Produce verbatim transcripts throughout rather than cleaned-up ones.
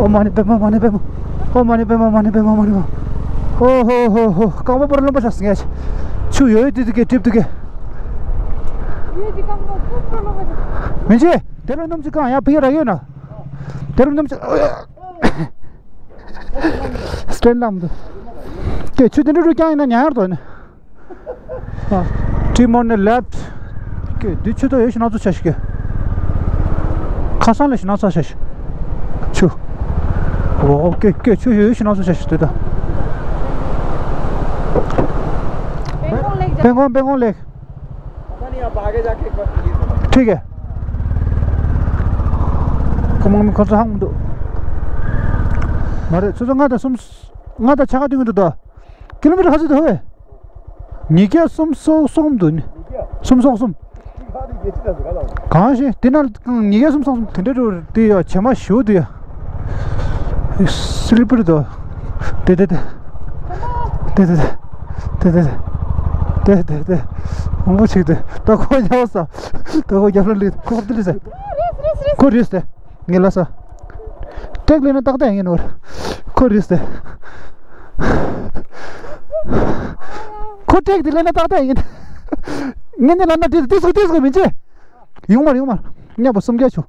ཨོ་མ་ཎི་པདྨེ་མ་ཎི་པདྨེ། ཨོ་མ་ཎི་པདྨེ་མ་ཎི་པདྨེ་མ་ཎི་པདྨེ། ཨོ་ཧོ་ཧོ་ཧོ། རྐང་པ་པོར་རློན་པ་ཆགས་སོང་ངས། ཆུ་ཡོད་ཡོད་དེ་དེ་གས་ཀྲིབ་དེ་གས། མི་རྗེ། དེ་རུ་སྣུམ་ཅིག་གང་ཡང་ཕི་ག་རག་ཡོད་ན། དེ་རུ་སྣུམ་ཅིག་སྟན་ལམ་དུ། ཀྱེ་ཆུ་དེ་འདྲ་རུ་རྐྱང་ཡིན་ན་ཉར་དོ་ནི། ཨ། ཊི་མོར་ནས་ལེཕ། ཀྱེ་འདི་ཆུ་ཏོ་ཡོད་ཤི་ན་ཚོ་ཆ་ཤི་ཀྱེ། ཁ་སང་ལས་ཤི་ན་ཚ་ཆ་ཤི། ཆུ། ཨོ་ཀྱེ་ཀྱེ་ཆུ་ཡོད་ཤི་ན་ཚོ་ཆ་ཤི་དེ་ད། སྤེན་ཀོང་ལེགས། སྤེན་ཀོང་ལེགས། ཁྲིག་གེ། ཁོ་མང་མི་ཁོ་ཚོ་ཧང་མི་འདུག་མ་རེད། ཆུ་ཚོད་ལྔ་དང་གསུམ། ལྔ་དང་ཕྱེད་ཀ་སྟོན་གྱི་འདུག་ད། ཀི་ལོ་མི་ཊར་ག་ཚོད་འདུག་ཧེ། ཉིས་བརྒྱ་སུམ་སོ་གསུམ་འདུག་ནི། སུམ་སོ་གསུམ། གང་ཞིག་དེ་ན་ཉིས་བརྒྱ་སུམ་སོ་གསུམ་དེ་འདྲ་འགྲོ་དེ་ཡ་བྱེ་མ་ཞུ་དེ་ཡ། སི་ལི་པར་དུ། དེ་དེ་དེ། དེ་དེ་དེ། དེ་དེ་དེ། དེ་དེ་དེ། མང་པོ་ཞིག་དེ། ད་ཁོ་ཉལ་ས། ད་ཁོ་རྒྱབ་ལ་ལི། ཁོ་ཁོ་དེ་ལི་ས། ཁོ་རིས་ཏེ། ངེ་ལ་ས། ཏེག་ལེ་ན་ཏག་ཏག་ཡིན་ནོར། ཁོ་རིས་ཏེ། ཁོ་ཏེག་དེ་ལེ་ན་ཏག་ཏག་ཡིན། ངེ་ནི་ལ་ན་དེ་དེ་སུ་དེ་སུ་མི་བྱེད། ཡོང་མར་ཡོང་མར། ཉག་པ་སུམ་བརྒྱ་ཆུ།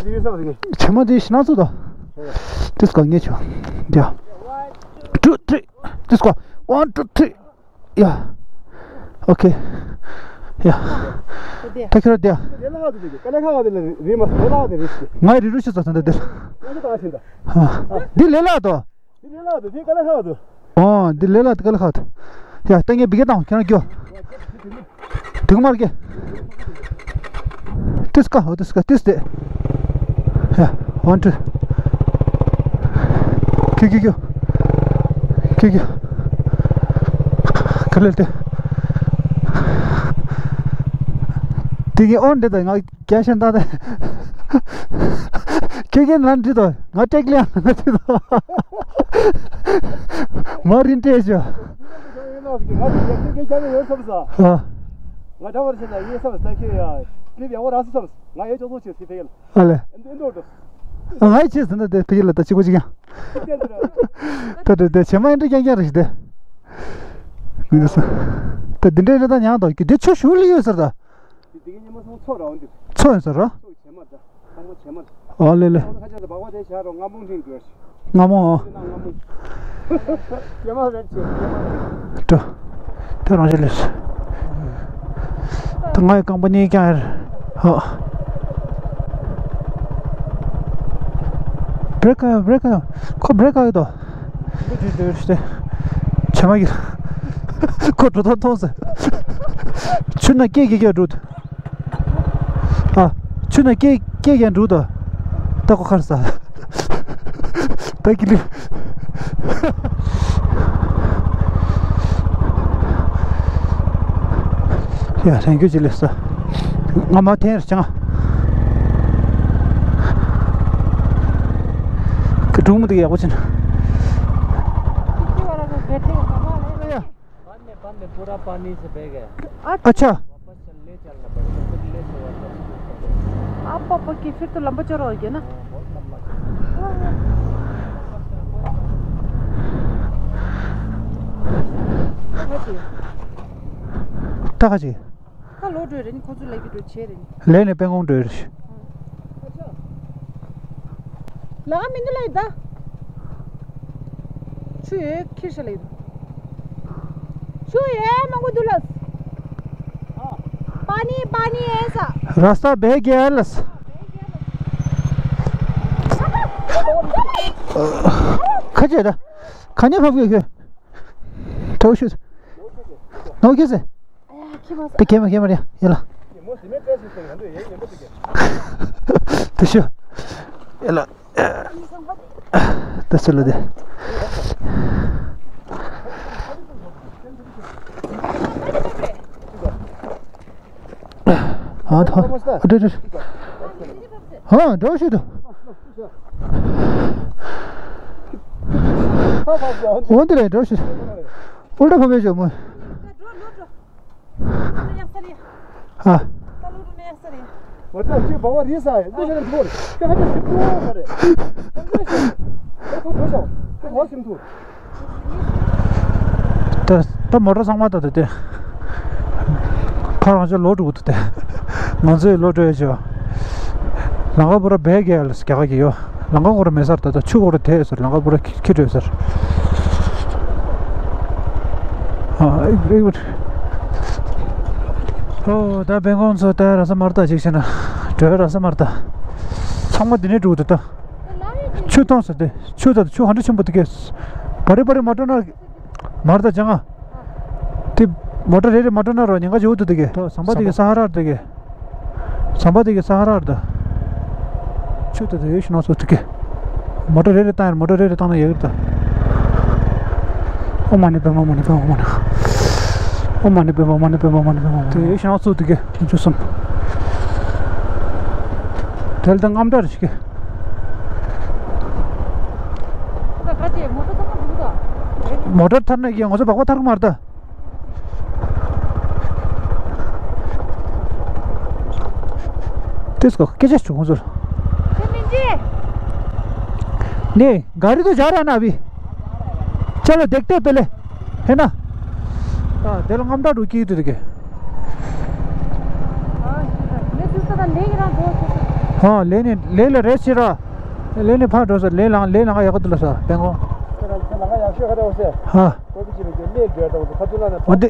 བྱེ་མ་དེ་ཤི་ན་ཚོ་དོ། དེ་སུ་ག་ངེ་ཆུ། ཡ། Two, three. དེ་སུ་ག one, two, three. Yeah. Okay. Yeah. Take care, dear. ང་རི་རུ་ཤི་ཙ་ཚང་དེ་དེ། འདི་ལས་ལ་དོ། ཨོ། འདི་ལས་ལ་དེ་ག་ལ་ཁག་དོ། ཡ་ད་ངས་བི་གེ་དང་ཁྱེད་རང་སྐྱོ། དེ་ག་མར་གེ། དེ་སུ་ག་ཨོ་དེ་སུ་ག་དེ་སུ་དེ། ཡ། One, two. ཁྱོད་ཁྱོད་ཁྱོད་ཁྱོད་ཁྱོད། ག་ལེར་དེ། དེ་གི་ཨོན་འདི་དང་ང་རྒྱ་ཤན་ད་དེ། ཁྱོད་ཁྱོད་ལ་འདི་དང་ང་ཏྲེག་ལེ་ང་འདི་དང་། མ་རིན་ཏྲེ་ཞོ། ང་ཚོ་ཡག་ཏུ་སྐད་རྒྱག་ཡོད་བསམ་ས། ཨ། ང་འདྲ་བར་བྱས་ན་ཡིན་བསམ་ས། ཁྱོད་ཡ་ཀླིབ་ཡག་པོ་རག་སོང་བསམ། ང་ཡ་ཅོག་ཙོག་བྱས་སི་ཕེ་ཡ་ལ། ཨ་ལེ། ཨ། ང་ཡི་ཆེས་ཟིན་ན་དེ་ཕ་གི་ལ་ད་གཅིག་པོ་གཅིག་ཡང་། ད་དེ་དེ་བྱེ་མ་ཡིན་འདྲ་རྐྱང་རྐྱང་རེད་ཤི་དེ། ངུ་འདུག་ས། ད་འདི་འདྲའི་རེ་ད་ཉང་དོ་གི་དེ་ཆུ་ཞུ་ལི་ཡོད་ཟེར་ད། དེ་དེ་གི་ཉི་མ་སོང་ཚོ་ར་འོན་དེ། ཚོ་ཡིན་ཟེར་ར། ཚོ་བྱེ་མ་ད། ཚང་མ་བྱེ་མ། ཨོ་ལེ་ལེ། ཁ་ཆེ་ད་སྦག་སྦག་དེ་བྱ་རོགས་སྔ་མོ་འཐེན་དགོས། སྔ་མོ། ཨོ། སྔ་མོ། སྐྱེ་མ་རེད་ཅེས་སྐྱེ་མ་རེད། འགྲོ། དེ་རང་བཞིན་ལས། ད་ང་ཡི་རྐང་པ་གཉིས་ཀྱང་ཡར། ཧོ། བྲེག་ག་བྲེག་ག་ཁོ་བྲེག་ག་ཡོད་དོ། འདི་འདི་འདི་འདི། བྱེ་མ་གི། ཁོ་འགྲོ་ཐོང་ཐོང་ཟེར། ཆུ་ན་སྐད་ཀྱི་སྐད་འགྲོ། ཨ། ཆུ་ན་སྐད་སྐད་ཀྱང་འགྲོ་དོ། ད་ཁོ་ཁར་ས། ད་ཀི་ལི། ཡ་རང་རྒྱུད་ཅི་ལས་ས། ང་མ་འཐེན་ར་ཅང་། ཀི་སྒྲུང་མི་འདུག་ཡག་པོ་ཕྱིན། ཡ། बाद में, बाद में पूरा पानी से बह गया। अच्छा। वापस चलने चलना पड़ेगा, फिर ले से वापस। आप पापा की फिर तो लंबा चौड़ा हो गया ना। हाँ, बहुत लंबा चौड़ा। ད་ག་ཅི། ད་ལོག་འགྲོ་རེད་ནི་ཁོ་ཚོ་ལས་ཀྱི་འགྲོ་བྱེད་རེད་ནི། ལས་ནས་དཔལ་ཁོང་འགྲོ་རེད། ལ་མི་འདི་ལ་ཡི་ད། ཆུ་ཡོད་ཁྱེར་ཤ་ལ་ཡི་ད། ཆུ་ཡོད་མང་པོ་འདུག་ལ། पानी पानी ऐसा। रास्ता बह गया है लस। ཁ་ཆེ་ད། ཁ་ཉེ་ཕབ་གི་ཁྱོད། ཐོག་ཤུ། ནོ་ཁྱེ་སེ། ད་ཁྱེ་མ་ཁྱེ་མ་རེད་ཡ་ལ། དེ་ཤུ། ཡ་ལ། ད་སུ་ལ་དེ། ཨ་ཐོ། ཨ་ཏྲེ་ཏྲེ། ཧ་འགྲོ་ཤི་དུ། འོན་ཏེ་རེད་འགྲོ་ཤི། ཨུལ་ཏྲ་ཕ་བེ་ཇོ་མོ། ཨ། ང་ད་ཅིག་བང་བ་རིས་ཨ་ཡ་ལེ་ཤ་ལེ་འགྲོ་རེད། ཁྱེད་ཧ་ཅང་ཞིབ་ཏུ་བ་རེད། ཁྱེད་འགྲོ་ཤོག་ཁྱེད་ཁོ་འགྲོ་ཤོག་ཁྱེད་ཧ་ཅང་ཞིབ་ཏུ། ད་ད་མོ་ཊ་ཚང་མ་ད་ད་དེ། ཕར་རང་ཅག་ལོག་འགྲོ་གི་འདུག་དེ། ང་ཚོས་ལོག་འགྲོ་ཡ་ཅོ། ལམ་ཁ་པུ་ར་བེ་གེ་ལ་རྒྱ་གར་གྱི་ཡོད། ལམ་ཁ་པུ་ར་མེད་སར་ད་ད་ཆུ་པུ་ར་དེ་སར་ལམ་ཁ་པུ་ར་ཁི་ཁི་འགྲོ་སར། ཨ་ཨིག་ཨིག་ཨོ་ད་བེང་ཀོག་ཚོ་ད་ར་ས་མར་ད་ཅིག་བྱས་ན་འགྲོ་ར་ས་མར་ད། ཚང་མ་འདི་ནས་འགྲོ་གི་འདུག་ད། ཆུ་མཐོང་ས་དེ་ཆུ་ད་ཆུ་ཧ་འདྲ་ཆེན་པོ་དེ་གས། བ་རི་བ་རི་མ་འགྲོ་ན། མར་ད་ཅང་ཨ། དེ་མོ་ཊ་རེ་རེ་མ་འགྲོ་ན་རོ་ཉེན་ཁ་ཡོད་དུ་དེ་གས། ཟམ་པ་དེ་གས་ས་ཧ་ར་དེ་གས། ཟམ་པ་དེ་གས་ས་ཧ་ར་ད། ཆུ་ད་དེ་ཡོད་ཤི་ན་སོ་དེ་གས། མོ་ཊ་རེ་རེ་བཏང་ཡར་མོ་ཊ་རེ་རེ་བཏང་ན་ཡག་གི་ད། ཨོ་མ་ཎི་པདྨ་མ་ཎི་པདྨ་མ་ཎི། ཨོ་མ་ཎི་པདྨ་མ་ཎི་པདྨ་མ་ཎི་པདྨ་མ་ཎི། དེ་ཡོད་ཤི་ན་སོ་དེ་གས་ཉི་ཤུ་གསུམ། དེ་ལ་ད་རྔམ་དྲག་རེ་ཞིག་གས། མོ་ཊ་ཐར་ན་གི་ང་ཚོ་སྦག་སྦག་ཐར་གི་མ་རེད་ད། ཏིས་ཀོ་སྐད་ཆ་བྱུང་ཚོར། नहीं, गाड़ी तो जा रहा है ना अभी। चलो, देखते हैं पहले, है ना? ད་དེ་ལ་རྔམ་དྲག་འགྲོ་སྐྱིད་དུ་རེད་གི། ཧོ། ལེ་ནི་ལེ་ལ་རེ་ཞིག་ར། ལེ་ནི་ཕར་འགྲོ་ས་ལེ་ལང་ལེ་ལང་ཡག་ག་འདུག་ལ་ས་དཔལ་མགོན། ཧ། འོན་ཏེ།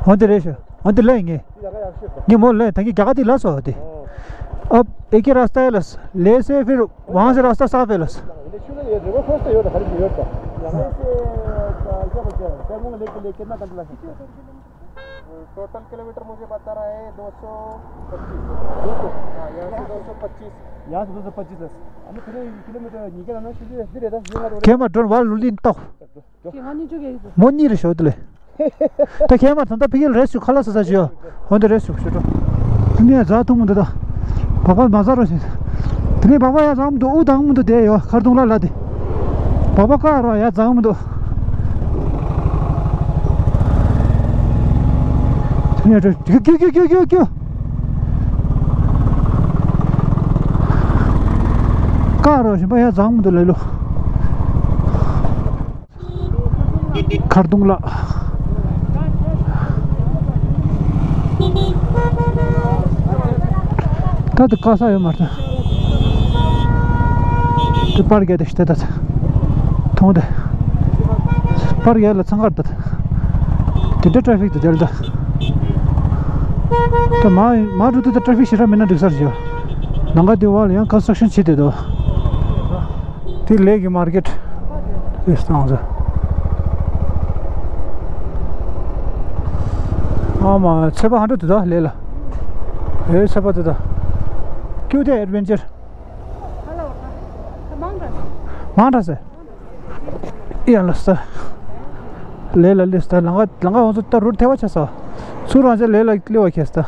འོན་ཏེ་རེ་ཞིག་འོན་ཏེ་ལེ་ཡིན་ངེས། ངས་མོ་ལེ་ད་གི་རྒྱ་གར་དེ་ལ་སོ་དེ། अब एक ही रास्ता है लस, ले से फिर वहाँ से रास्ता साफ है लस। टोटल किलोमीटर मुझे बता रहा है दो सौ पच्चीस। दो सौ? हाँ, यहाँ से दो सौ पच्चीस। यहाँ से दो सौ पच्चीस है। अरे, किलो, किलोमीटर निकल आना शुरू है, फिर इधर ये वाला रोड। केमा ड्रोन वाला रुलिन तो। मोनी रे शोदले। ད་ཁྱེད་མ་ཐོན་ད་ཕ་གིར་རེས་ཞུ། ཁ་ལག་ཟ་ས་ཞུ། འོན་ཏེ་རེས་ཞུ་ཞུ་འགྲོ། དེ་ནས་ཛ་ཐུང་མི་འདུག་ད། བག་པ་མ་ཟ་རོགས་ཞེས། དེ་ནས་བག་པ་ཡ་ཛང་མི་འདུག། དབུགས་དང་མི་འདུག། དེ་ཡོད་ཁར་དུང་ལ་ལ་དེ། བག་པ་ཀ་རོ་ཡ་ཛང་མི་འདུག། དེ་ནས་འགྲོ། ཀྱུ་ཀྱུ་ཀྱུ་ཀྱུ་ཀྱུ། ཀ་རོ་ཞིམ་པ་ཡ་ཛང་མི་འདུག་ལེ་ལོ། མཁར་གདོང་ལ། ད་དུ་དཀའ་ས་ཡོད་མ་རེད། དུ་པར་རྒྱག་དེ་ཤི་ད་ད་མཐོང་དེ། པར་རྒྱག་ལ་ཚང་ཁར་ད། དེ་འདྲ་ཊ་ཕིག་དུ་དེལ་ད། ད་མ་མ་འགྲོ་དུས་ད་ཊ་ཕིག་ཞེ་དྲག་མེད་ན་འགྲིག་ས་རེད་ཤག། ནང་ག་དེ་བ་ལ་ཡང་ཀོན་སི་ཊྲག་ཤན་བྱེད་དེ་འདུག། དེ་ལས་ཀྱི་མར་ཀེཊ་དེ་སྟངས་ཟེར། ཨ་མ་ཚད་པ་ཧ་འདྲ་དུ་ད་ལས་ལ། ཨེ་ཚད་པ་དུ་ད། ཀྱུ་དེ་ཨེ་ཌི་ཝེན་ཅར། མང་དྲགས་ཟེར། ཡ་ལ་ས། ལས་ལ་ལས་ས་ལང་ཀ་ལང་ཀ་འོང་ཚོ་ད་རུ་ཐེ་བ་ཆ་ས། ཚུར་རང་ཚེ་ལས་ལ་ལས་བ་ཁེས་ད།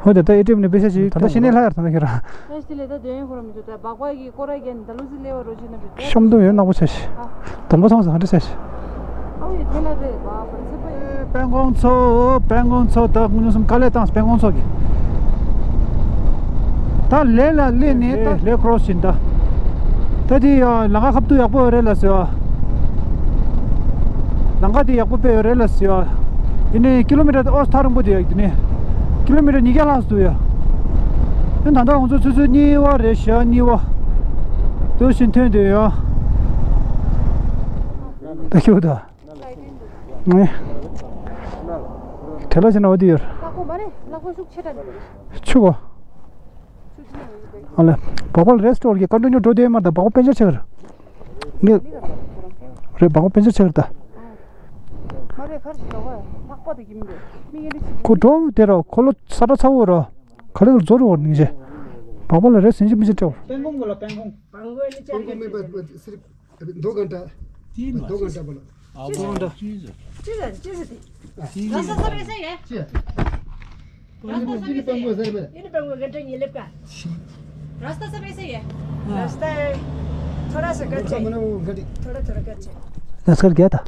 ཧོ་དེ་ད་ཨེ་ཊི་ཨེམ་ནས་པེ་ཤ་ཅིག་ད་ད་ཤི་ནས་ལྷ་ཡར་ད་ན་ཁེ་ར། ད་ཤི་ལས་ད་དོན་ཡོད་ཁོ་ར་མི་འདུག། ད་སྦག་སྦག་གི་སྐོར་ར་རྒྱན་ད་ལུ་ཟི་ལས་བ་རོ་ཅི་ན་མི་འདུག། ཤམ་དུ་ཡོད་ནག་པོ་ཆ་ཤི། དང་པོ་ཚང་ས་ཧ་འདྲ་ཆ་ཤི། ཨའུ་ཡི་དེ་ལ་རེད་བ་བར་ཚེ་པ་ཡི། དཔལ་མགོན་མཚོ། དཔལ་མགོན་མཚོ་ད་དངོས་གནས་སུ་དཀའ་ལས་བཏང་། དཔལ་མགོན་མཚོ་གི། ད་ལས་ལ་སླེབས་ནས་ད་ལས་ཀྲོ་སི་བྱིན་ད། ད་དེ་ཡ་ལང་ཀ་ཁབ་ཏུ་ཡག་པོ་ཡོད་རེད་ལ་ཟེར་བ། ལང་ཀ་དེ་ཡག་པོ་དཔེ་ཡོད་རེད་ལ་ཟེར་བ། ཡིན་ནའི་ཀི་ལོ་མི་ཊར་དེ་ཨོ་ཐག་རིང་པོ་དེ་ཡ་དེ་ནས་ཀི་ལོ་མི་ཊར་ཉིས་བརྒྱ་ལྷག་ཙམ་འདུག་ཡ། ཡང་ད་ལྟ་ང་ཚོ་ཆུ་ཚོད་གཉིས་པ་རེད་ཤག། གཉིས་པ་དུ་ཕྱིན་ཐོན་དུ་ཡ། ད་ཁྱོད་ད། ངས། དེ་ལ་ཕྱིན་ན་འོ་དེ་ཡོད། ལྷག་པོ་མ་རེད། ལྷག་པོ་ཤུགས་ཆེ་དྲགས་འདུག། ཆུ་བ། ཨ་ལ། སྦག་སྦག་རེ་སི་ཊོར་གྱི་ཀོན་ཊི་ནིའུ་འགྲོ་དེ་མ་ད་སྦག་སྦག་དཔེ་ཆ་ཆེ་གར། ངས། རེད་སྦག་སྦག་དཔེ་ཆ་ཆེ་གར་ད། མ་རེད་ཁར་ཞིག་ལོག་པ་ལྷག་པ་དེ་གི་མི་འདུག། མི་ངན་ནི་ཞིག་ཁོ་འགྲོ་དེ་ར་ཁོ་ལོ་ས་ཏྲ་ཚ་བོ་ར། ག་ལེ་ག་ལེ་ཛོར་བོར་ནིང་ཞེ། སྦག་སྦག་ལ་རེ་སེན་ཅི་མི་ཅི་སྤྲེའུ། སྤན་གོང་གོ་ལ་སྤན་གོང་། སྤན་གོང་མེད་པ་སི་རིབ་दो घंटा। तीन दो घंटा बोला। दो घंटा। ཅི་ཟེར་ཅི་ཟེར་དེ། तीन घंटा। रास्ता सब ऐसा ही है। ཅི། रास्ता सब ऐसा ही है। ये नहीं पंगो घंटे नहीं लेपका। रास्ता सब ऐसा ही है। रास्ता है। थोड़ा सा कच्चा है। थोड़ा थोड़ा कच्चा है। नमस्कार क्या था?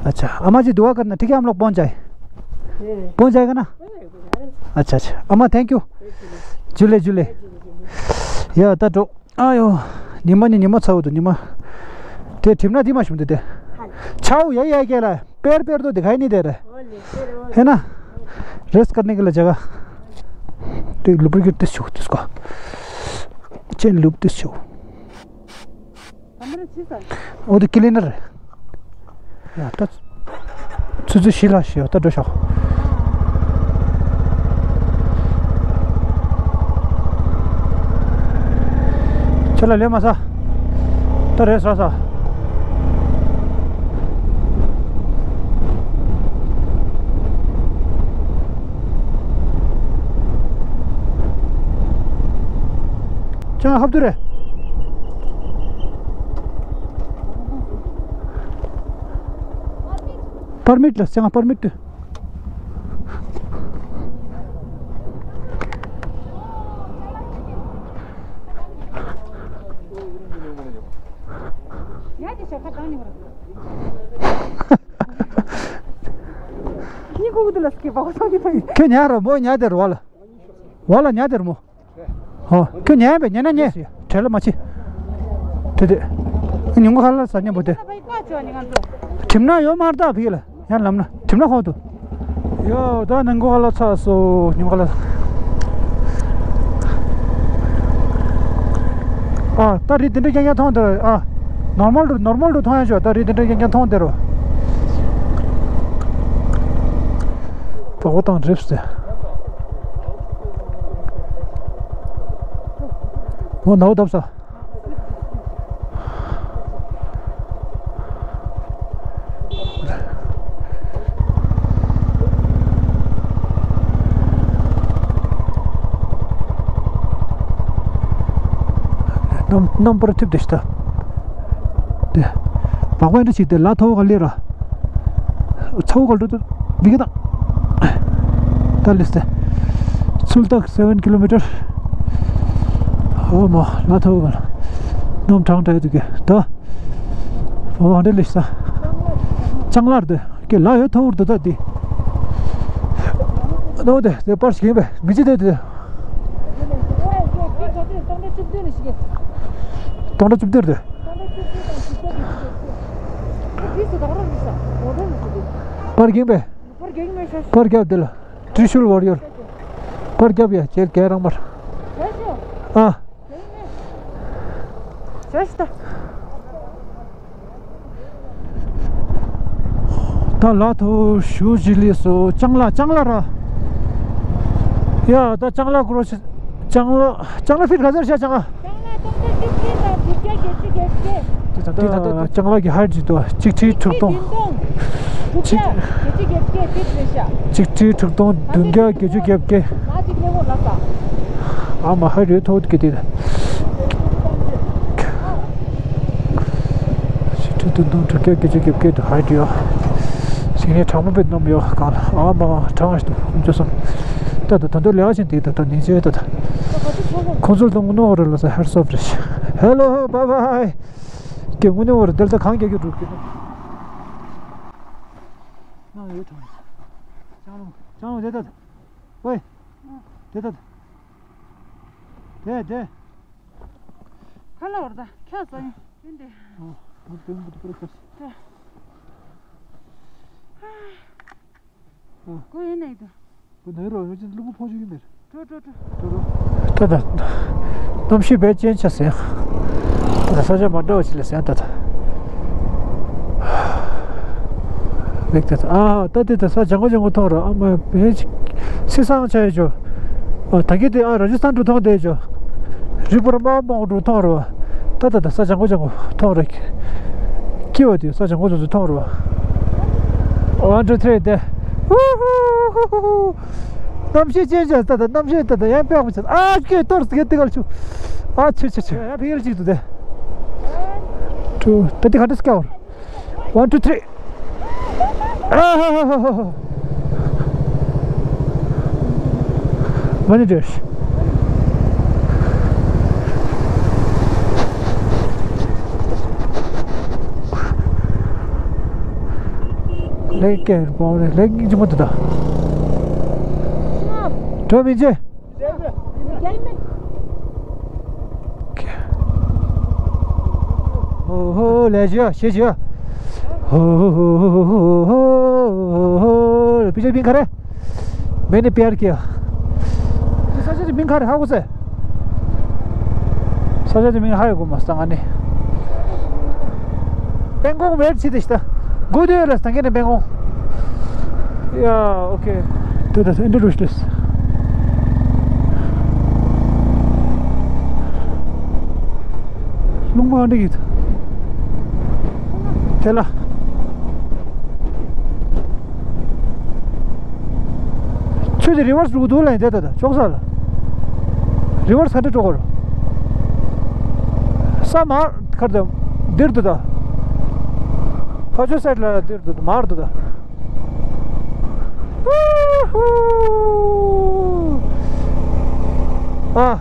अच्छा, अम्मा जी दुआ करना, ठीक है, हम लोग पहुंच जाए। पहुंच जाएगा ना? अच्छा, अच्छा। अम्मा, thank you। जुले, जुले। या, ता तो, आयो, ཉི་མ་ནི་ཉི་མ་ཚ་བོ་འདུག། ཉི་མ། དེ་གྲིམ་ན་དེ་མ་ཤུམ་དུ་དེ། ཆའོ་ཡ་ཡ་ཀྱེ་ལ། पैर पैर तो दिखाई नहीं दे रहे। है ना? रेस्ट करने के लिए जगह। तो लुब्रिकेट दिस छो, दिस को। चेन लूप दिस छो। वो तो क्लीनर है। या, तो। ཆུ་ཚོད་བཞི་ལ་ཞིག་ད་འགྲོ་ཤོག། ཁྱོད་ལ་ལས་མ་ས། ད་རེས་ས་ས། ཅང་ཧབ་ཏུ་རེད། པར་མིཊ་ལ་ཅང་པར་མིཊ་དུ། ཁྱོད་ཉལ་རོ་མོ་ཉལ་དེ་རོ་ལ། བ་ལ་ཉལ་དེར་མོ། ཧོ། ཁྱོད་ཉལ་བས་ཉལ་ན་ཉལ། བྲེལ་ལ་མ་ཆི། དེ་དེ། ཉིན་གུང་ཁ་ལག་ཟ་མཉམ་པོ་དེ། གྲིམ་ན་ཡོད་མ་རེད་ད་ཕི་ལ། ཡང་ལམ་ན་གྲིམ་ན་ཧོ་དུ། ཡོ་ད་ཉིན་གུང་ཁ་ལག་ཚ་སོ་ཉིན་གུང་ཁ་ལག། ཨ་ད་རི་དེ་འདྲ་རྐྱང་རྐྱང་མཐོང་དེ་ར་ཨ། ནོར་མལ་རུ་ནོར་མལ་རུ་མཐོང་ཡ་ཞོ་ད་རི་དེ་འདྲ་རྐྱང་རྐྱང་མཐོང་དེ་རོ། བ་གོ་དང་རིབ་སྟེ། འོ་ནའུ་བརྡབ་ས། རྣམ་རྣམ་པར་ཐིབས་ཏེ་ཤི་ད། དེ། ལག་པ་འདྲ་ཞིག་དེ་ལ་ཐོ་ག་ལེ་ར། ཚ་བོ་ག་ལོ་དུ། འདི་ག་ད། ད་ལེ་སྟེ། ཚུལ་ཏག་seven kilometer། ཨོ་མ་ལ་ཐོ་ག་ལ། སྣུམ་གྲང་དྲག་དུ་གི་ད། ཨོ་འདྲ་ལེ་ཤ། ཅང་ལར་དུ། ཀྱེ་ལ་ཡོད་ཐོ་བུར་དུ་ད་དེ། ནོ་དེ་དེ་པར་ཞིག་ཡིན་པས་མི་ཅི་དེ་དེ། སྟོང་ཕྲག་བཅུ་བདུན་རེད། པར་རྒྱན་པས། པར་རྒྱབ་དེ་ལ། ཏྲི་ཤུལ་ཝོ་རི་ཡོར། པར་རྒྱབ་ཡ་ཅེལ་གེ་རང་མར། ཨ། ད་ལ་ཐོ་ཞུ་ཅི་ལི་སོ་ཅང་ལ་ཅང་ལ་ར། ཡ་ད་ཅང་ལ་ཀྲོ་ཤི། ཅང་ལ་ཅང་ལ་ཕིཊ་ག་ཚར་ཤ་ཅང་ཨ། ཅང་ལ་ཅང་ལ་གི་ཧའེ་ཊི་ཅིག་ཏོ་གཅིག་ཁྲི་དྲུག་སྟོང་། གཅིག་ཁྲི་དྲུག་སྟོང་བདུན་བརྒྱ་བརྒྱད་ཅུ་གྱ་བརྒྱད། ཨ་མ་ཧའེ་ཊི་ཐོག་གི་དེ། གཅིག་ཁྲི་དྲུག་སྟོང་དྲུག་བརྒྱ་བརྒྱད་ཅུ་གྱ་བརྒྱད་དུ་ཧའེ་ཊི་ཡོད། ཞིང་ནས་གྲང་མོ་བེད་ནོམ་ཡོད་གང་ལ་ཨ་མ་གྲང་ཨ་ཞིག་ཏུ་ཁོང་ཚོ་སོང་། ད་ད་ད་འདོད་ལེ་ཨ་ཞིག་འདི་ད་ད་ནིང་ཆེ་ད་ད། ཁོང་ཚོ་ལ་ད་དངུལ་ནོ་རེ་ལ་ས་ཧེར་སོབ་རེ། ཧེ་ལོ་བཱའི་བཱའི། ཀྱེ་དངུལ་ནོ་རེ་དལ་ད་གང་རྒྱག་རྒྱུ་འགྲུབ་ཀྱི་ན་ཡོད་ཐོང་། ཅང་ལོ་ཅང་ལོ་དེ་ད་ད། ཝེ། དེ་ད་ད། དེ་དེ། ཁ་ལ་བར་ད་ཁྱ་ས་ཡིན་དེ། ཨོ། ང་དོན་བུ་དུ་པར་ཁ་ས། ཨོ། ཀུ་ཡིན་ནས་དུ། ཀུ་ནས་རོ་ཡོད་ཅིན་ལུ་གུ་ཕོ་ཞུ་ཡིན་མེར། ཏོ་ཏོ་ཏོ། ཏོ་ཏོ། ད་ད། གནམ་གཤིས་བེད་ཅན་ཆ་ཟེར། ད་ད་ས་ཆ་མ་འདྲ་བ་ཞིག་ལ་ཟེར་ད་ད། ལེགས་ད་ད། ཨ་ད་དེ་ད་ས་ལྗང་ཁུ་ལྗང་ཁུ་མཐོང་རོ་ཨ་མ་བེད་ཅིག་སི་སང་ཆ་ཡོད་ཅོ། ཨ་ད་གི་དེ་ཨ་ར་ཇི་སྟན་འགྲོ་མཐོང་དེ་ཅོ། རི་བོར་མ་མོག་འགྲོ་མཐོང་རོ། ད་ད་ད་ས་ལྗང་ཁུ་ལྗང་ཁུ་མཐོང་རོ། ཀི་བ་དེ་ས་ལྗང་ཁུ་ལྗང་ཁུ་མཐོང་རོ། One, two, three དེ། ཧུ་ཧུ་ཧུ་ཧུ་ཧུ། གནམ་གཤིས་ཅན་ཅན་ད་ད་གནམ་གཤིས་ད་ད་ཡང་དཔེ་མི་ཆེ་ཨ་ཀེ་ཏོར་སི་ཀེ་ཏི་གལ་ཆུ། ཨ་ཆུ་ཆུ་ཆུ་ཡང་ཕི་གལ་ཅིག་ཏུ་དེ། ཏུ་ད་དེ་ག་འདྲ་སྐྱ་བར། One, two, three. ཨ་ཧ་ཧ་ཧ་ཧ། མ་ནི་འདྲེས། ལེགས་སྐྱེས་པོ་རེད་ལེགས་སྙིང་རྗེ་མོ་དེ་དག་འགྲོ་མི་བྱེད། ཧོ་ཧོ་ལས་བྱོས་ཤེས་བྱོས། ཧོ་ཧོ་ཧོ་ཧོ། པི་ཅར་པིན་ག་རེ། མེ་ནི་པིར་ཀྱི། ས་ཆ་དེ་མིང་ག་རེ་ཧ་གོ་སེ། ས་ཆ་དེ་མིང་ཧ་ཡོད་གོ་མ་སྟངས་ཨ་ནི། སྤང་གོང་ཝེབ་ཆི་དེ་ཤི་ད། གོ་དུས་ལ་སྟངས་ཀྱི་ནི་སྤང་གོང་། ཡ་ཨོ་ཁེ། དེ་ད་ཨེ་འདྲ་རུ་ཤི་ལེས། རླུང་མ་འདྲ་གི། དེ་ལ། ཆུ་དེ་རི་ཝར་སི་འགྲོ་གི་འདུག་ལ་ཡིན་དེ་ད་ད་ཅོག་ས་ལ། རི་ཝར་སི་ག་འདྲ་འགྲོ་གོ་ར། ས་མར་ཁར་དེ་འདིར་འདུག་ད། ཕ་ཆོས་སའིད་ལ་འདིར་འདུག་མར་འདུག་ད། ཨ།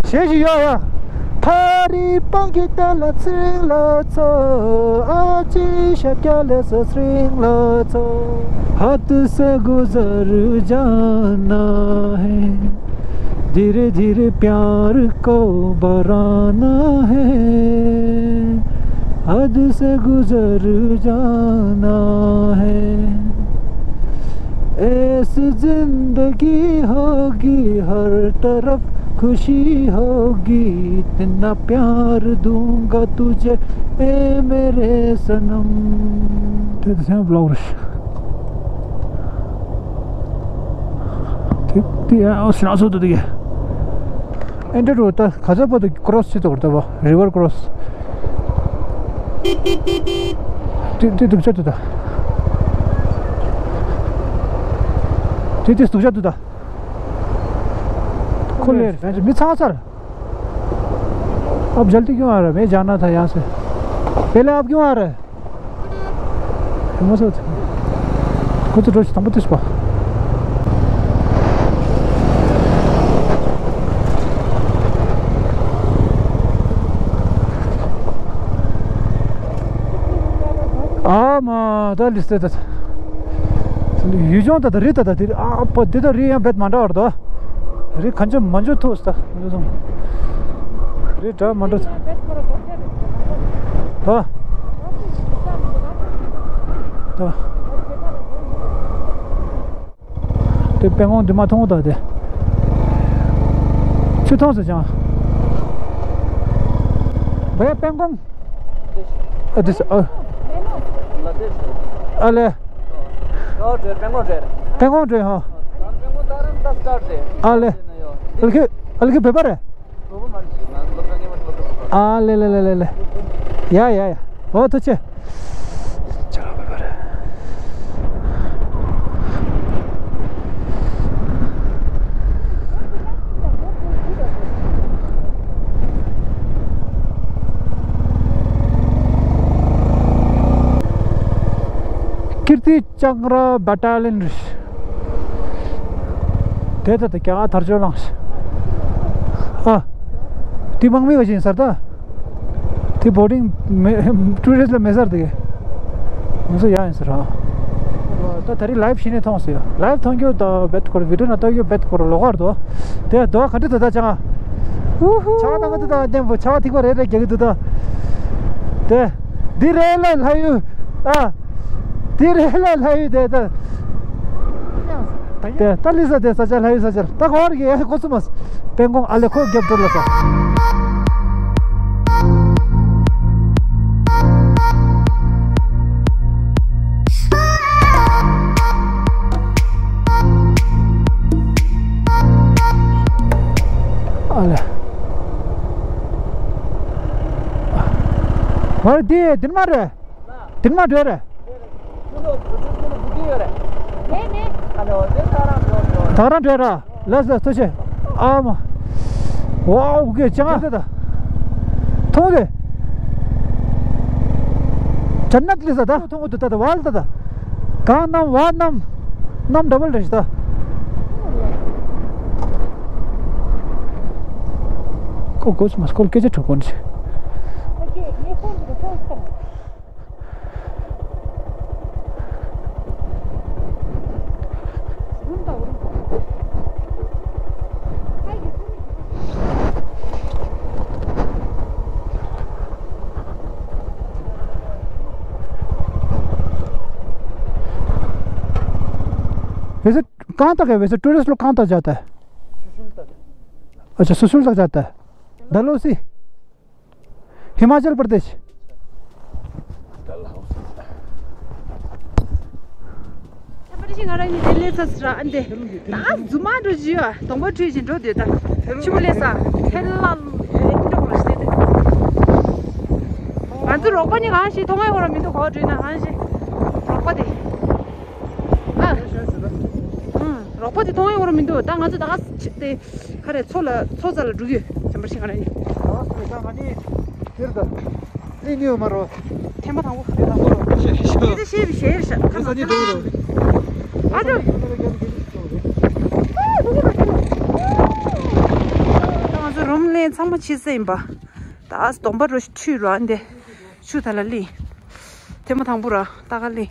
གཞས་ཤིག་ཡོད་ཡ། ཕ་རི་སྤང་གི་རྟ་ལ་ཚིང་ལ་ཚོ། ཨ་ཅེ་ཤར་རྒྱག་ལས་སོ་སྲིང་ལ་ཚོ། ཧད་སེ་གུ་ཟར་ཇཱ་ན་ཧེ། धीरे धीरे प्यार को बढ़ाना है। हद से गुजर जाना है। ऐसी जिंदगी होगी, हर तरफ खुशी होगी, इतना प्यार दूंगा तुझे, ए मेरे सनम। དེ་དེ་སེམས་བློ་རུ་ཤི། དེ་དེ་ཨ་སི་ན་སོ་དུ་དེ་གི། ཨེ་འདྲ་རུ་ད་ག་ཚོད་པོ་དུ་ཀྲོ་སི་བྱེད་དོ་རུ་ད་བ་རི་ཝར་ཀྲོ་སི། དེ་དེ་དུ་བྱེད་དུ་ད། དེ་དེ་དུ་བྱེད་དུ་ད། खुले। मैं भी छांग सर। अब जल्दी क्यों आ रहा है? मैं जाना था यहाँ से। पहले आप क्यों आ रहे हैं? मौसम कुछ रोज तंग तो इसको। ཨ་མ་ད་ལི་སྟེ་ད། ཡུལ་ལྗོངས་ད་ད་རི་ད་ད་དེ་ཨ་པ་དེ་ད་རི་ཡང་བེད་མ་འདྲ་བར་དོ། རི་གང་ཅི་མ་འཇོ་ཐུག་ད། རི་འདྲ་མ་འདྲ། ད། ད། དེ་སྤང་གོང་འདི་མ་མཐོང་ད་དེ། ཆུ་མཐོང་ཟེར་ཅང་། བའི་སྤང་གོང་། ཨ་དེ་ཨ། ཨ་ལེ། སྤང་གོང་འདྲེ་ཧ། ཨ་ལེ། ཨ་ལེ་ཁི་ཨ་ལེ་ཁི་བེ་པ་རེད། ཨ་ལེ་ལེ་ལེ་ལེ་ལེ། ཡ་ཡ་ཡ། འོ་ཐུགས་རྗེ་ཆེ། ཅ་ལག་མེད་པ་རེད། ཀིརྟི་ལྕང་ར་བ་ཏཱ་ལན་རེད། དེ་ད་ལྟ་རྒྱ་གར་དར་ལྕོག་ལངས་ཤག་ཨ། དེ་དམག་མི་བ་ཅིག་ཡིན་ས་རེད་ད། དེ་བོ་ཊིང་མེ་ཊུ་རི་སི་ལ་མེད་ས་རེད་དེ། ང་ཚོ་ཡག་ཡིན་ས་རེད། ད་ད་རེས་ལའིབ་ཞིག་ནས་མཐོང་སོང་ཡ། ལའིབ་མཐོང་རྒྱུ་ད་བེད་ཁོར་བི་ཌིའོ་ནང་ལྟ་རྒྱུ་བེད་ཁོར་ལོག་གར་དོ། དེ་དོ་ག་འདྲ་དུ་ད་ཅང་། ཆ་བ་ད་ག་དུ་ད་ལྡན་པོ་ཆ་བ་ཐིག་པ་རེ་རེ་རྒྱག་གི་འདུག་ད། དེ། འདི་རེད་ལ་ལྷ་ཡུལ། ཨ། འདི་རེད་ལ་ལྷ་ཡུལ་དེ་ད། དེ་ད་ལི་ས་དེ་ས་ཆ་ལྷ་ཡུལ་ས་ཆ་ད་གོ་ར་གི་ཡ་གོ་སུ་མ་སུ། སྤང་གོང་ཨ་ལེ་ཁོ་རྒྱབ་འགྲོ་ལ་ས། ཨ་ལེ། མ་རེད་དེ་དེ་མ་རེད། དེ་མ་འདྲ་རེད། ད་རང་འདྲ་ར། ལས་ལས་ཐུ་ཆེ། ཨ་མ། ཝའོ་གེ་ཅང་ཨ་ད། མཐོང་རེད། ཇན་ནད་ལི་ས་ད་མཐོང་གི་འདུག་ད་ད་ཝལ་ད་ད། གང་གནམ་ཝ་གནམ། གནམ་ཌ་བལ་རེད་ད། ཁོ་གོ་སི་མ་སྐོར་སྐད་ཆ་གྲོགས་གོ་ནི། वैसे कहाँ तक है? वैसे टूरिस्ट लोग कहाँ तक जाता है? अच्छा, सुशुल तक जाता है। डलहौजी। हिमाचल प्रदेश। ད་རེས་ང་རང་གཉིས་དེ་ལས་ཚ་ཚ་ར་ཨ་འདི། ད་རྫུན་མ་འགྲོ་བཞིན་ཡོད། གདོང་པ་བཀྲུས་བཞིན་འགྲོ་འདོད་ད། ཆུ་བོ་ལས་ས་ཐལ་ལ་ལུ་ཨེ་འགྲོ་གོ་ལ་ཤི་དེ། ང་ཚོ་རོགས་པ་ནི་གང་ཞིག་མཐོང་ཡ་ཧོ་ར་མི་འདུག་གོ་བྲོས་ན་གང་ཞིག་རོགས་པ་དེ། ཨ། ཨང་། རོགས་པ་དེ་མཐོང་ཡ་ཧོ་ར་མི་འདུག་ད་ང་ཚོ་ད་ག་དེ། ཁ་རེ་མཚོ་ལ་མཚོ་རྩ་ལ་འགྲོ་གི་ཡོད། བྱམས་པ་ཤིང་ཁ་རེ་ནི། ཨ་སོ་ད་ང་ནི་དེར་ད་ལི་ནི་ཡོད་མ་རོ། ཐེངས་མ་དང་པོ། དེ་དང་པོ་རོ་ཤེ་ཤེ་ཤེ། དེ་ཤེ་བི་ཤེ་རེ་ཤ་ཁ་ས་ནི་འགྲོ་རོ། ཨ་ཅོ། ད་ང་ཚོ་རུམ་ལེན་ཚང་མ་ཕྱིས་ས་ཡིན་པ། ད་གདོང་པ་རོ་ཤི་འཁྲུད་རོ་ཨ་འདི། ཆུ་ད་ལ་ལི། ཐེངས་མ་དང་པོ་ར་ད་ག་ལི།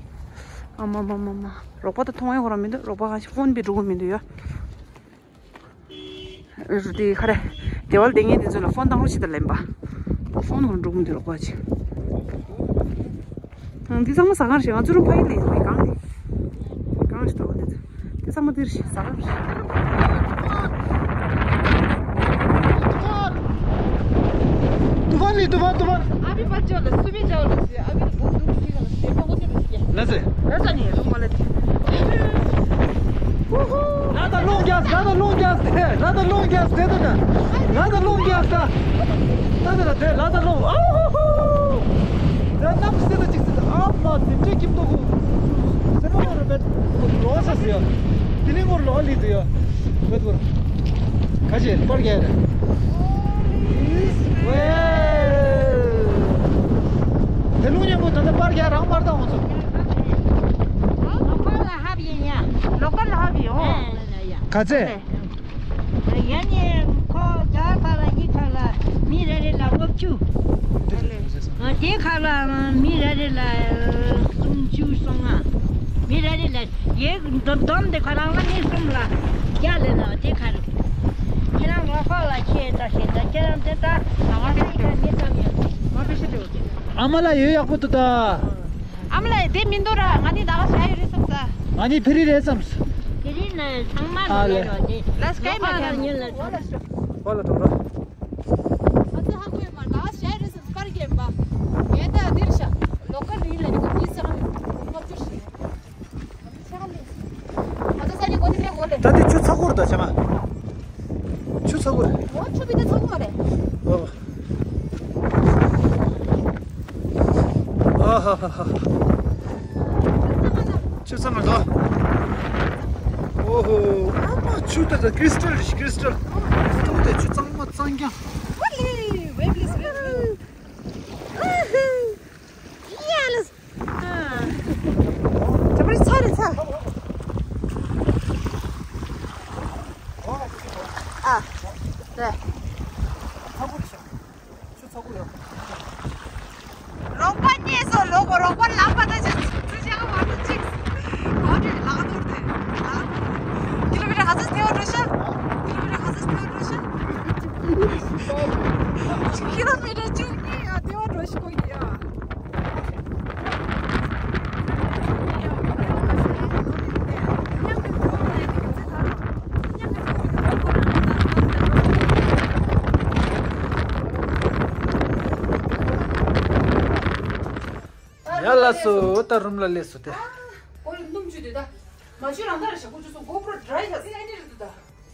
ཨ་མ་མ་མ་མ། རོགས་པ་ད་མཐོང་ཡ་ཧོ་ར་མི་འདུག་རོགས་པ་ག་ཤི་ཕོན་པི་འགྲོ་གི་མི་འདུག་ཡ། རུ་དེ་ཁ་རེ། དེ་བལ་དེ་ངས་དེ་ཚོ་ལ་ཕོན་བཏང་རོགས་བྱེད་ད་ལེན་པ། ཕོན་ཧོན་འགྲོ་གི་མི་འདུག་རོགས་པ་ཅིག་ཨང་། འདི་ཚང་མ་ཟ་ཁང་རེད། ང་ཚོ་རུ་ཕ་གི་ལས་ཡོད་གང་རེད། གང་རེད་ད་འོ་འདི་ཚོ། འདི་ཚང་མ་འདིར་ཟ་ཁང་རེད། तूफान नहीं, तूफान, तूफान। अभी मत जाओ ना, सुबह जाओ ना। अभी तो बहुत दूर से निकल से, बहुत दूर से। ལ་ཟེ། ལ་ཟ་ནི་རུ་མ་ལ་དེ། ལ་ད་ལོང་རྒྱག་ལ་ད་ལོང་རྒྱག་ལ་ད་ལོང་རྒྱག་དེ་ད་ན། ལ་ད་ལོང་རྒྱག་ད། ད་ད་ད་དེ་ལ་ད་ལོང་། ཨ་ཧོ་ཧོ། ད་ནམ་སེ་ད་ཅིག་སེ་ད་ཨ་མ་དེ་འདྲའི་ཁྱིམ་ཐོག་གུ། སེ་མ་ཧོ་ར་བེད་ལོ་ས་སེ་ཡ། དེ་ལི་ངོར་ལོ་ལི་དུ་ཡ། བེད་གུར། ཁ་ཆེ་པར་རྒྱག་རེད། ཝེ། དེ་རླུང་ཉག་མོ་ད་ལྟ་པར་རྒྱག་རང་པར་ད་འོང་ཚོ། ལོ་ཀལ་ལ་ཧབ་ཡིན་ཡ། ལོ་ཀལ་ལ་ཧབ་ཡིན་འོ། ཡ་ཡ། ག་ཚད། ཡ་ནི་ཁོ་རྒྱ་ཁ་ལ་ཡི་ཁ་ལ་མི་རེ་རེ་ལ་དབུ་བཅུ། དེ་ཁ་ལ་མི་རེ་རེ་ལ་སུམ་ཅུ་སོ་ལྔ། མི་རེ་རེ་ལ་ཡེ་འདོམ་འདོམ་དེ་ཁ་རང་ལ་མི་གསུམ་ལ་རྒྱ་ལེ་ལ་དེ་ཁ་རུ། ཁྱེད་རང་ལོ་ཁ་ལ་ཁྱེད་ད་ཤེས་ད་ཁྱེད་རང་དེ་ད་ང་ཁ་ཡི་ཁ་མི་ཙམ་ཡོད། ཨ་མ་ལ་ཡོད་ཡག་པོ་འདུག་ད། ཨ་མ་ལ་དེ་མི་འདུག་ར། ང་ནི་ད་ག་བྱ་ཡོད་རེད་བསམ་ས། ང་ནི་ཕི་རི་རེད་བསམ་ས། ཕི་རི་ནི་ཚང་མ་ཨ་ལེ། ལ་ཡོད་རོགས་དེ། ལ་སྐད་མ་ལོ་ཁ་ཉིན་ལ་ཚོ་ལ་ཤོག་ཧོ་ལ་དོ་ར། ང་ཚོ་ཧ་གོ་ཡོད་མ་རེད། ད་ག་བྱ་ཡོད་རེད་བསམ་ས་པར་རྒྱབ་པ། ངས་ད་འདིར་ཤ་ལོ་ཀལ་རིང་ལ་ནི་གོ་ཕི་ས་ཧ་ལོ་ལྔ་བཅུ་ཞིག་ད་ལྟ་ཆུ་ཚ་ཁུར་ད་བྱ་མ། ཆུ་ཚ་ཁུར། འོ་ཆུ་བི་ད་ཚ་ཁུར་མ་རེད། ཨ་ཧ་ཧ་ཧ། ཆུ་ཚ་མ་ཚ། ཨོ་ཧོ། ཨ་མ་ཆུ་ད་ད་ཀྲི་སི་ཏལ་རེད་ཀྲི་སི་ཏལ། ཏུ་ད་ཆུ་གཙང་མ་གཙང་རྐྱང་། ཝེ་ལི་ཝེ་ལི་སི་ཝེ་ལི། ཨ་ཧུ། ཡ་ལ། ཨ། ད་པར་ཚ་རེད་ཚ། ཨ། རེད། རོགས་པ་རྙེད་སོང་། ལོག་གོ་རོགས་པ་ལབ་པ་ད་ཅི་ཅི་ཅི་ཨ་མ་ཅི། གོ་དྲི་ལག་ནོར་དེ། ལག་ནོར། ཀི་ལོ་མི་ཊར་ག་ཚོད་ཐེ་བ་འགྲོ་ཤག་ཀི་ལོ་མི་ཊར་ག་ཚོད་ཐེ་བ་འགྲོ་ཤག་ཀི་ལོ་མི་ཊར་བཅུ་གཉིས་ཡ་ཐེ་བ་འགྲོ་ཤག་གོ་གི་ཡ། ཡ་ལ་སོ་ད་རུམ་ལ་ལས་སོ་དེ། ཨ། ཨོ་ལེ་སྣུམ་ཆུ་དེ་ད། མ་ཆུ་རང་ད་རེ་ཞག་པོ་ཆུ་སོང་གོ་པྲོ་ཌ་རའི་ད་སི་ཨ་ནི་རེད་འདུག་ད།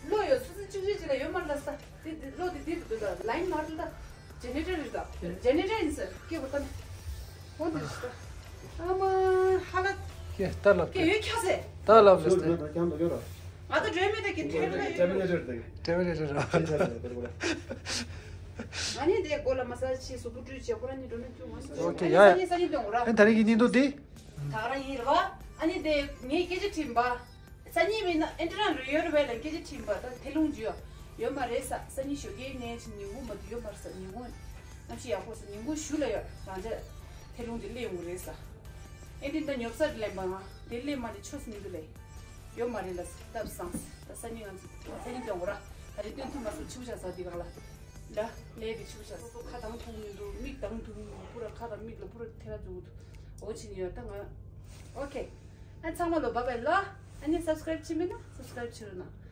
གློག་ཡོད་སུ་སུ་གཅིག་གཅིག་ཅིག་ལ་ཡོད་མ་རེད་ད་ས་ད། དེ་དེ་གློག་དེ་དེ་འདུག་ད། ལའིན་མ་རེད་ད། ཇེ་ནེ་ཊར་རེད་ད། ཇེ་ནེ་ཊར་ཡིན་ཟེར་སྐད་པོ་ད་ནི། འོ་འདི་རེད་ད། ཨ་མ་ཧ་ལ། ཀྱེ་ད་ལབ་སྐད་ཡོད་ཁྱ་སེ། ད་ལབ་ལེ་སྟེ། ང་ད་འགྲོ་མེད་ད་ཀྱེ་ཐེ་ལ་ཡོད། ཏྲེ་བེ་ལེ་ཊར་ར། ཨ་ནི་དེ་གོ་ལ་མ་ས་ཆི་སུ་བུ་ཀྲུའི་ཆེ་ཁོ་ར་ནི་འགྲོ་མེད་ཐུ་མ་སུ། ཨོ་ཁེ་ཡ་ཡ། ཨ་ནི་ས་ཡི་སྟོང་ར། ཨ་ད་རིང་གི་ཉིན་ཐོ་དེ། ད་རང་ཡིན་ར་བ། ཨ་ནི་དེ་ངས་སྐད་ཆ་དྲིས་པ། སང་ཉིན་མིན་ན་ཨེན་ཏི་ན་རུ་ཡོད་རུ་བས་ལ་སྐད་ཆ་དྲིས་པ་ད་དེ་ལུང་འཇུ་ཡོད་མ་རེད་ས། སང་ཉིན་ཞོགས་ཀའི་ནས་ཆིན་ཉིན་གུང་མ་དུ་ཡོད་མ་རེད་ས། ཉིན་གུང་གནམ་གཤིས་ཡག་པོ་ས། ཉིན་གུང་གཞུག་ལ་ཡོད་རང་ཅག་དེ་ལུང་དེ་སླེབས་ཡོང་གི་རེད་ས། ཨེ་འདི་ད་ཉོབ་ས་ལེན་པ་ང་དེ་སླེབས་མ་ནི་ཆོས་སུ་མི་འདུག་ལེ། ཡོད་མ་རེད་ལ་སྟབས་སངས་ས། ད་སང་ཉིན་ང་ཚོ་སང་ཉིན་སྟོན་གོ་ར། ད་རེས་སྟོན་ཐུབ་མ་སོང་ཆུ་བཞག་ས་དེ་གང་ལ། ལ་ལས་དེ་ཆུ་བཞག་ས། ཁ་དང་ཐུག་མི་འདུག་མིག་དང་ཐུག་མི་འདུག་པུ་ར་ཁ་དང་མིག་ལ་པུ་ར་ཐེ་ར་འཛུགས་འདུག་འོ་ཕྱིན་ཡོད་ད་ང་། ཨོ་ཁེ། ཨ་ཚང་མ་ལོ་བ་བའི་ལོ། ཨ་ནི་སབ་སི་ཀ་རེབ་བྱེད་མིན་ན་སབ་སི་ཀ་རེབ་བྱེད་རོགས་གནང་།